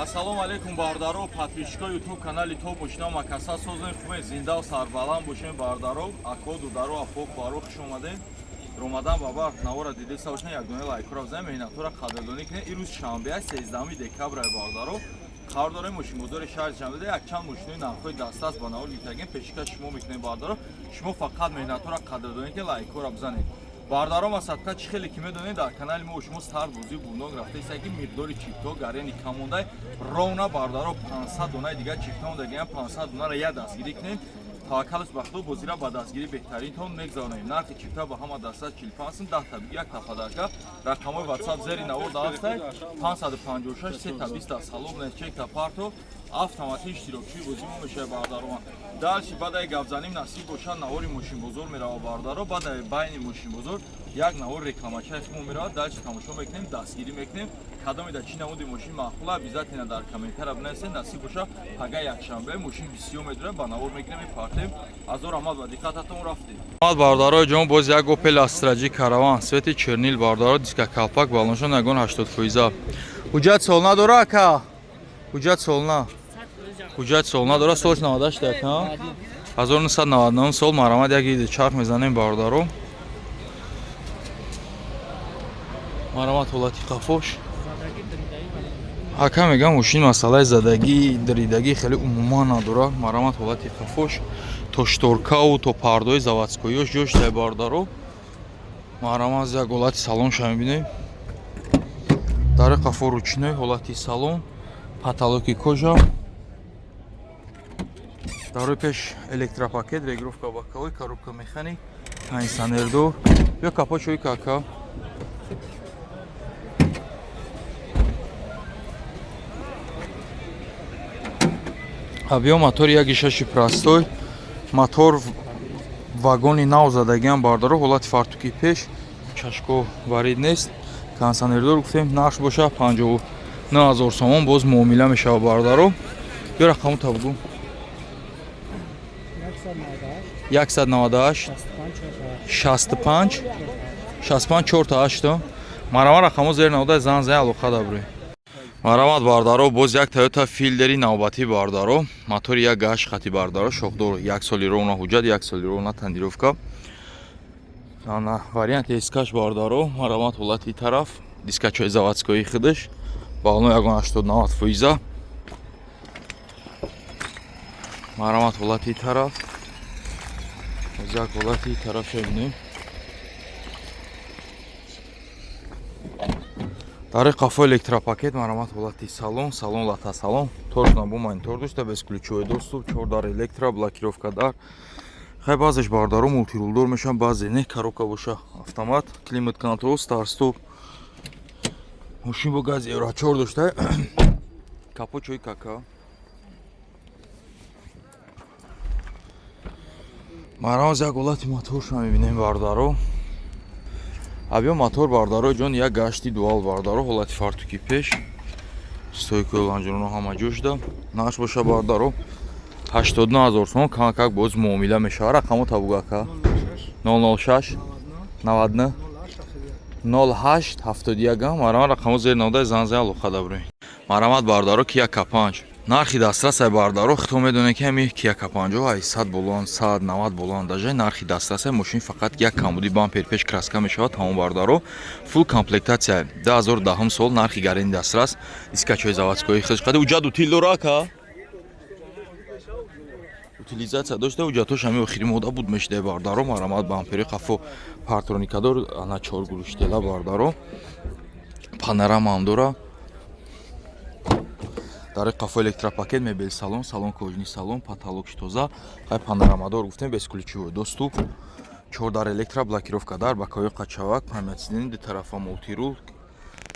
Ассалому алайкум, бародаро, подписчикои YouTube канали Топ Мошина Макаса. Созен, хубе, зинда сарбаланд бошем, бародаро, ако, дударо, апо, хоҳаро, хуш омадем. Ромадан баба навора дидеса бошен, як дона лайкро бизанем, меҳнатора қадрдонӣ кунем. Ирӯз шанбе аст, 13 декабр, бародаро. Қарор дорем мошинбозори шаҳри Душанбе, якчанд мошинои нархҳои дастрас ба навор гирифтагем, пешкаш шумо мекунем, бародаро. Шумо фақат меҳнатора қадрдонӣ кунед, лайкҳоро бизанед. Бародаро, масадқа чӣ хеле ки медонед, дар канали мо шумо сар бозӣ бурдон рафтаиста, ки миқдори чипто гарени кам мондай. Ровно, бародаро, 500 донаи дигар чипто мондагиам. 500 донара як дастгирӣ кунем, таваккалш ба Худо, бозира ба дастгирӣ беҳтаринтон мегзаронем. Нархи чипта ба ҳама дастрас 45 сум, 10 та биги, як та подарка. Рақамҳои WhatsApp зери навор даастай: 556 3 20. Салом чекта парто, автоматӣ иштирокчии бозӣ мо мешавад, бародаро. Дальше баъдаи гапзаним, насиб бошад, навори мошинбозор мерава, бародаро. Баъдаи байни мошинбозор як навор рекламачаи мо меравад. Дальше тамошо мекунем, дастгирӣ мекунем. Кадоме да чӣ намуди мошин маъқула, обязательно дар комментария бинависед. Насиб боша, пага якшанбе мошин бисёр медорем, ба навор мегирем, мепартем. Азор раҳмат ба диққататон, рафтем. Бародарои ҷон, боз як Опел Астра Ҷи Караван, цвети чернил, бародаро, диска калпак, балоншон ягон 80%. Ҳуҷҷат сол надора, ака? Ҳуҷҷат сол на, ҳуҷҷат сол надора. Солш 98 ака, 1999 сол. Марамад, як иди чарх мезанем, бародаро. Марамат, ҳолати қафош. Ака мегам, мошин масъалаи задагӣ, даридагӣ хеле умуман надорад. Марамат, ҳолати қафош, то шторкау, то пардои заводскоиёш ҷош дай, бародаро. Марамат, як ҳолати салонша мебинем. Дари қафо ручной, ҳолати салон, потолоки кожа, дарои пеш электропакет, регулировка боковой, коробка механик, кондиционердор. Ё капот чӯи кака. Объём мотор 1,6 простой мотор, вагони нав задагиам, бардаро. Ҳолати фартуки пеш, чашко варид нест, кондиционердор гуфтем. Нарх боша 59 000 сомон, боз муомила мешавад, бардаро. Ё рақаму бугӯ. 198 65 65 4 8. Марама, рақамо зер навода, зан зан, алоқа дабрӯй. Марамат, бардаро, боз як Тойота Филдери навбатӣ, бардаро, мотори як гашт хати, бардаро, шохдор, як соли ровно ҳуҷҷат, як соли ровно тонировка. Ана варианти эскаш, бардаро. Марамат, ҳолати тараф, дискачои заводскои худаш, балоно ягон 80-90 фоиза. Марамат, ҳолати тараф, боз як ҳолати тараф мебинем. Дари қафо электропакет. Марамат, ҳолати салон, салон лата салон, торжна бо монитор дошта, бесключевой доступ, чор дар электро, блокировка дар. Хай, баъзеш, бардаро, мультирулдор мешаванд, баъзе не. Коробка боша автомат, климат контрол, старт стоп. Мошин бо газ евро 4 дошта. Капот чои кака. Марамаз, як ҳолати моторша мебинем, бардаро. Объём мотор, бардаро ҷон, як гашти дуал, бардаро. Ҳолати фартуки пеш, стойкаи лонжероно ҳама ҷо шуда. Нарх боша, бардаро, 89 000 сомон, камакак боз муомила мешавад. Рақамо табугака: 006 99 08 71. Марамат, рақамо зери навода, зан зан, алоқа дабрӯй. Марамат, бардаро, Кия К5, нархи дастрасай, бардаро. Хито медонед, ки ҳами Кия К5 ай 100 болоан, 190 болоан даже. Нархи дастрасай. Мошин фақат як камбуди бампер пеш краска мешавад, тамом, бардаро. Фулл комплектация, 2010 сол, нархи гарени дастрас, дискачои заводскои худш қади. Уҷад утил дора, ака? Утилизация дошта, уҷатош ҳами охири мода буд мешида, бардаро. Марамат, бампери қафо партроникадор, ана чор гурӯштела, бардаро, панорама ҳам дора. Дари қафо электропакет, мебел салон, салон кожаный салон, потолокш тоза. Хай, панорамадор гуфтем, бесключевой доступ, чор дар электро, блокировка дар, боковой қачавак, память сидений, ду тарафа мультирул,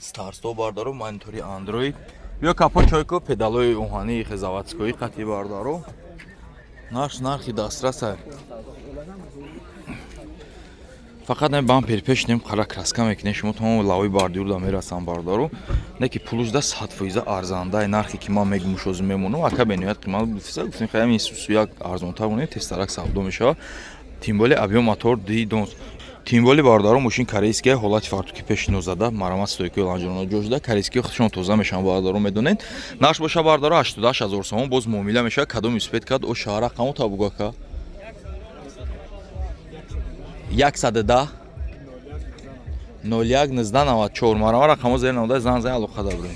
старт-стоп, бардаро, монитори Android. Биё капот чойко, педалои оҳании заводскои қати, бардаро. Нарх нархи дастраса. Фақат не бампер пеш нем қара краска мекунем, шумо тамоми лавои бардиюрда мерасам, бародаро. Не ки пулуш да 100% арзандай нархе ки ман мегум, шозу мемонам, ака бениҳоят қимат буфиса. Гуфтем, хай, ҳамин сусу як арзонтар монем, тезтарак савдо мешавад. Тем более объём мотор ди донс. Тем более, бародаро, мошин корейская, ҳолати фартуки пеши нозада. Марамат, стойкаи лонжероно ҷо шуда, корейскиҳо худшон тоза мешаванд, бародаро, медонед. Нарх боша, бародаро, 88 ҳазор сомон, боз муомила мешавад. Кадом успеть кард, о шаҳра қамо табугака 110 01 1994. Марама, рақамо зер намуда, зан зан, алоқа дабурем.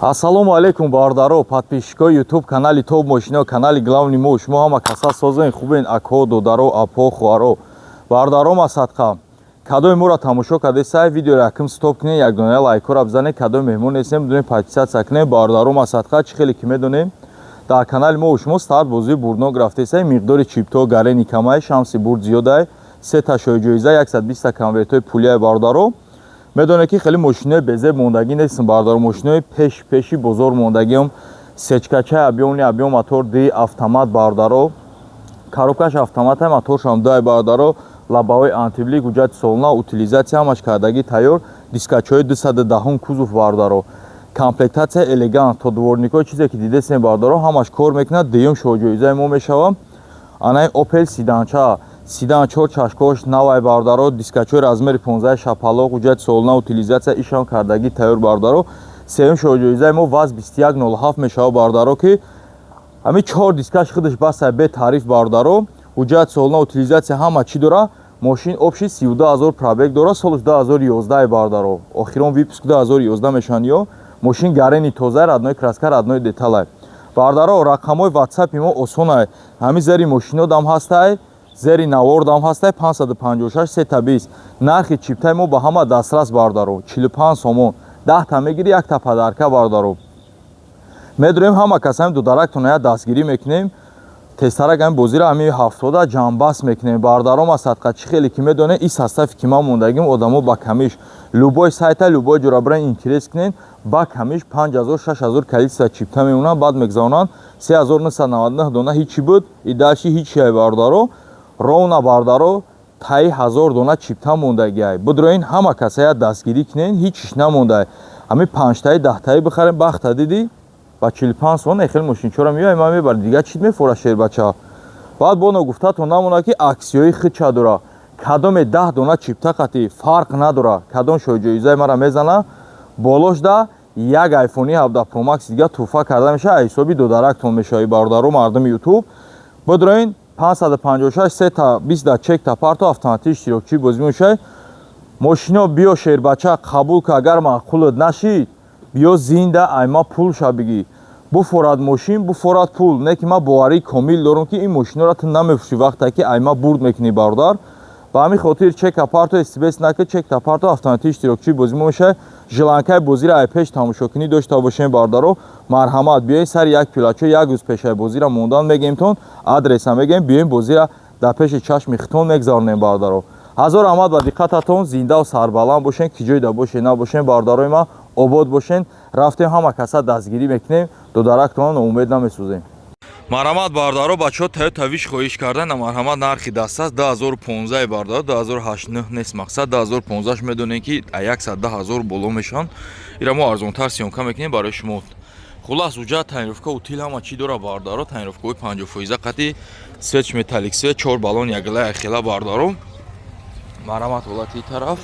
Ассалому алайкум, бародаро, подписчикои Ютуб канали Топ Мошино, канали главный мо. Шумо ҳама каса созен, хубен, акҳо, додаро, апо, хоҳаро, бародаро, масадқа. Кадоми моро тамошо карде, сай видеоро якм стоп кунед, якдона лайкҳоро бизанед. Кадоми меҳмон нестем, бидонед, подписаться кунед. Бародаро, масадқа, чӣ хеле ки медонем, дар канали мо шумо старт бозии бурднок рафтесай. Миқдори чипто гарени камай, шанси бурд зиёдай. Сета шоҳиҷоиза, 120 конвертҳои пулияи. Бародаро, медонед, ки хеле мошинои безеб мондагӣ нестм, бародаро, мошинои пеш пеши бозор мондагиам. Сечкачаи объёмный, объём мотор ди автомат, бародаро, коробкаш автомата, моторшам дай, бародаро, лобовой антиблик, ҳуҷҷати солона, утилизация ҳамаш кардагӣ тайёр. Дискачҳои 210 кузов, бародаро, комплектация элегант, то дворникҳои чизе ки дидесем, бародаро, ҳамаш кор мекунад. Дуюм шоҳиҷоизаи мо мешавад анаи Опел седанча. Седан, чор чашкош навай, бародаро, дискачҳои размери 15, шапалоқ, ҳуҷҷати солона, утилизация ишам кардагӣ тайёр, бародаро. Сеюм шоҳиҷоизаи мо ВАЗ 2107 мешавад, бародаро, ки ҳамин чор дискаш худаш басай, бетариф, бародаро, ҳуҷҷати солона, утилизация ҳама чӣ дора. Мошин общий 32 ҳазор пробег дора, солш 2011, бародаро, охирон выпуск 2011 мешаванд. Ё мошин гарени тоза, родной краска, родной деталай. Бародаро, рақамҳои ватсапи мо осонай, ҳамин зери мошино дам ҳастай, зери навор дам ҳастай: 556 320. Нархи чиптаи мо ба ҳама дастрас, бародаро, 45 сомон. 10-та мегири, якта подарка. Бародаро, медурем, ҳама кас ҳами дударактона я дастгирӣ мекунем. Тезтарак ҳами бозиро ҳами 70 ҷамъбаст мекунем. Бародаром, аз садқа, чӣ хеле ки медонем, и состави ки ман мондагим, одамо ба камиш любой сайта, любой ҷора бирен, интерес кунен, ба камиш 5000, 6000 количество чипта мемонанд, баъд мегзаронанд. 3999 дона ҳичи буд и дальше ҳичи, бародаро, ровно, бародаро, таи 1000 дона чипта мондагиай. Будроин, ҳама касая дастгирӣ кунен, ҳичиш намондай. Ҳами панҷтаи, 10-таи бихарем, бахта дидӣ, ба 45 сомон хел мошинчора меояй, ман мебарам. Дигар чӣ мефора, шербача? Баъд боно гуфтатон намонад, ки аксиёи хича дора. Кадоме 10 дона чипта қати, фарқ надора, кадом шоҳиҷоизаи мара мезана, болошда як айфони 17 Pro Max дига туҳфа карда мешавад, ҳисоби додарактон мешавад. Бародаро, мардуми Ютуб, бидроин, 556 сета 20 да чекта парто, автоматӣ иштирокчии бозӣ мешавад. Мошино биё, шербача, қабул ка. Агар маъқулат нашид, биё зинда айма пулша бигӣ. Буфорад мошин, буфорад пул, не ки ман боварии комил дорам, ки ин мошинора ту намефурӯшӣ, вақте ки айма бурд мекунӣ, бародар. Ба ҳамин хотир чека парто, стресс нака, чекта парто, автоматӣ иштирокчии бозӣ мешавад. Желанкаи бозиро ай пеш тамошокунӣ дошта бошем. Бародаро, марҳамат, биёед сари як пилачо, як рӯз пешаи бозиро мондан мегемтон, адреса мегем, биёем, бозира дар пеши чашми хитон мегзаронем. Бародаро, ҳазор раҳмат ба диққататон. Зиндаву сарбаланд бошен, ки ҷойда бошед, набошен, бародарои ман, обод бошен. Рафтем, ҳама каса дастгирӣ мекунем, додарактона ноумед намесӯзем. Марҳамат, бародаро, бачаҳо Тойота Виш хоҳиш кардан. Марҳамат, нархи дастаст 2015, бародаро, 2008 нест, мақсад 2015. Медонем, ки 110 ҳазор боло мешаванд, ира мо арзонтар съёмка мекунем барои шумо. Хулас, уҷа тонировка, утил, ҳама чӣ дора, бародаро, тонировкаҳои 50% қати, свеч металлик, свет, чор баллон ягла яхела. Бародаро, марҳамат, ҳолати тараф,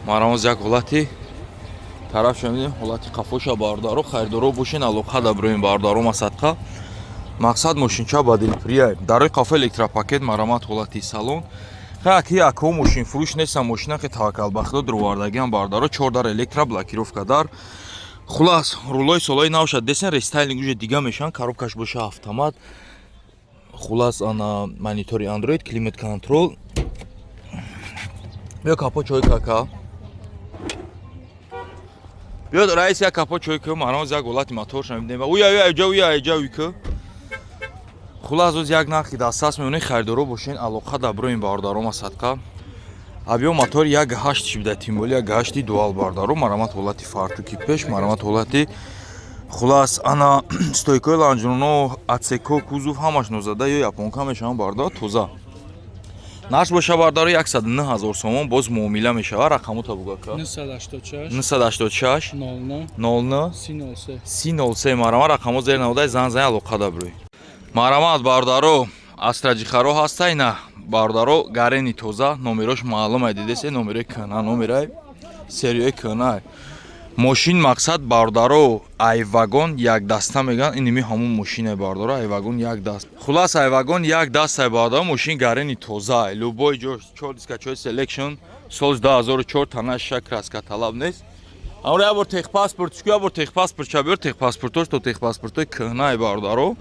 марҳамат, як ҳолати тараф шамидем, ҳолати қафоша. Бародаро, харидоро бошен, алоқа даброем. Бародаро, масадқа, мақсад, мошинча ба дилпурия, дарои қафо электропакет. Марҳамат, ҳолати салон. Хаки ако мошинфурӯш нестам, мошина хе таваккал ба худо дуровардагиам. Бародаро, чор дар электро, блокировка дар. Хулас, рулои солои навшад десен, рестайлинг уже дига мешаванд, коробкаш боша автомат. Хулас, ана монитори Android, климат контрол. Биё, капо чой кака, биё, раис, як капо чой ку. Мароз як ҳолати моторша мебинем. Уя, уя, уя, уя, уя, уй ку. Хулас, оз як нархи дастрас мемонед. Харидоро бошен, алоқа даброем. Бародарома, садқа, объём мотор 1,8 шибда, тем более 1,8 дуал. Бардаро, марамат, ҳолати фартуки пеш, марамат, ҳолати. Хулас, ана стойкои лонжероно, отсеко, кузов ҳамаш нозада ё японка мешаванд, бардар, тоза. Нарх боша, бардаро, 109 ҳазор сомон, боз муомила мешавад. Рақамота бугака. 986 986 00 00 303. 303. Марама, рақамо зер наводай, зан зан, алоқа дабрӯй. Марамат, бардаро, Астра ҷихаро ҳастай на. Бародаро, гарени тоза, номерош маълум ай, дидесе, номерои кӯна, номерои серияи кӯна. Мошин, мақсад, бародаро, ай вагон як даста меган, иними ҳамун мошине, бародаро, ай вагон як даст. Хулас, ай вагон як даст ай, бародаро, мошин гарени тоза ай. Любой ҷо чор дискачои селекшн, сол 2004, танаша краска талаб нест. Амро як бор техпаспорт чку, як бор техпаспорт ча биёр, техпаспортош то техпаспортои кӯҳна ай, бародаро.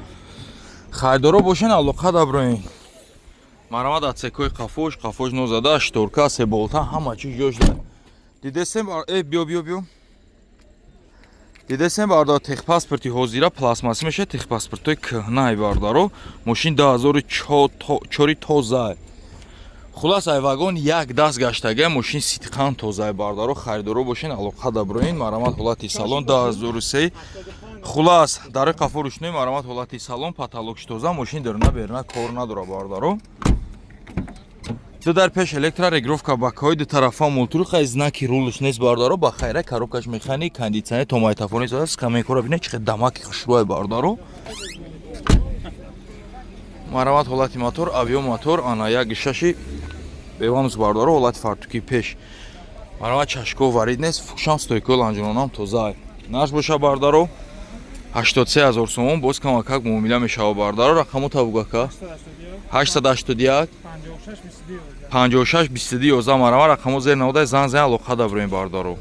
Харидоро бошен, алоқа даброен. Марамад, отсекои қафош, қафош нозада, шторка, себолта, ҳама чиз ҷош да. Дидесем, э, биё, биё, биё. Дидесем, бародаро, техпаспорти ҳозира пластмассӣ мешавад, техпаспортҳои кӯҳнаи, бародаро, мошин 2004 тоза. Хулас, ай вагон як даст гаштага, мошин сидқан тозаи, бародаро. Харидоро бошен, алоқа даброин. Марамат, ҳолати салон 2003. Хулас, дарои қафо рӯшнои, марамат, ҳолати салон, потолокш тоза, мошин даруна беруна кор надора, бародаро. Ду дар пеш электрорегулировка, бакҳои ду тарафа мултуру, хай, знаки рулш нест, бародаро, ба хайра, коробкаш механик, кондитсионер, то магнитофони зада, скамейкаро бинед, чӣ хел дамаки хушрӯай, бародаро. Марамат, ҳолати мотор, объём мотор ана як шаши беванус, бародаро, ҳолати фартуки пеш. Марамат, чашко варид нест, фукшам, стойкои лонжеронам тоза. Наш боша, бародаро, 83 ҳазор сомон, боз камакак муомила мешава, бародаро. Рақамо табугака 881 56 22 11. Марама, рақамо зер навода, зан зан, алоқа даброем, бародаро.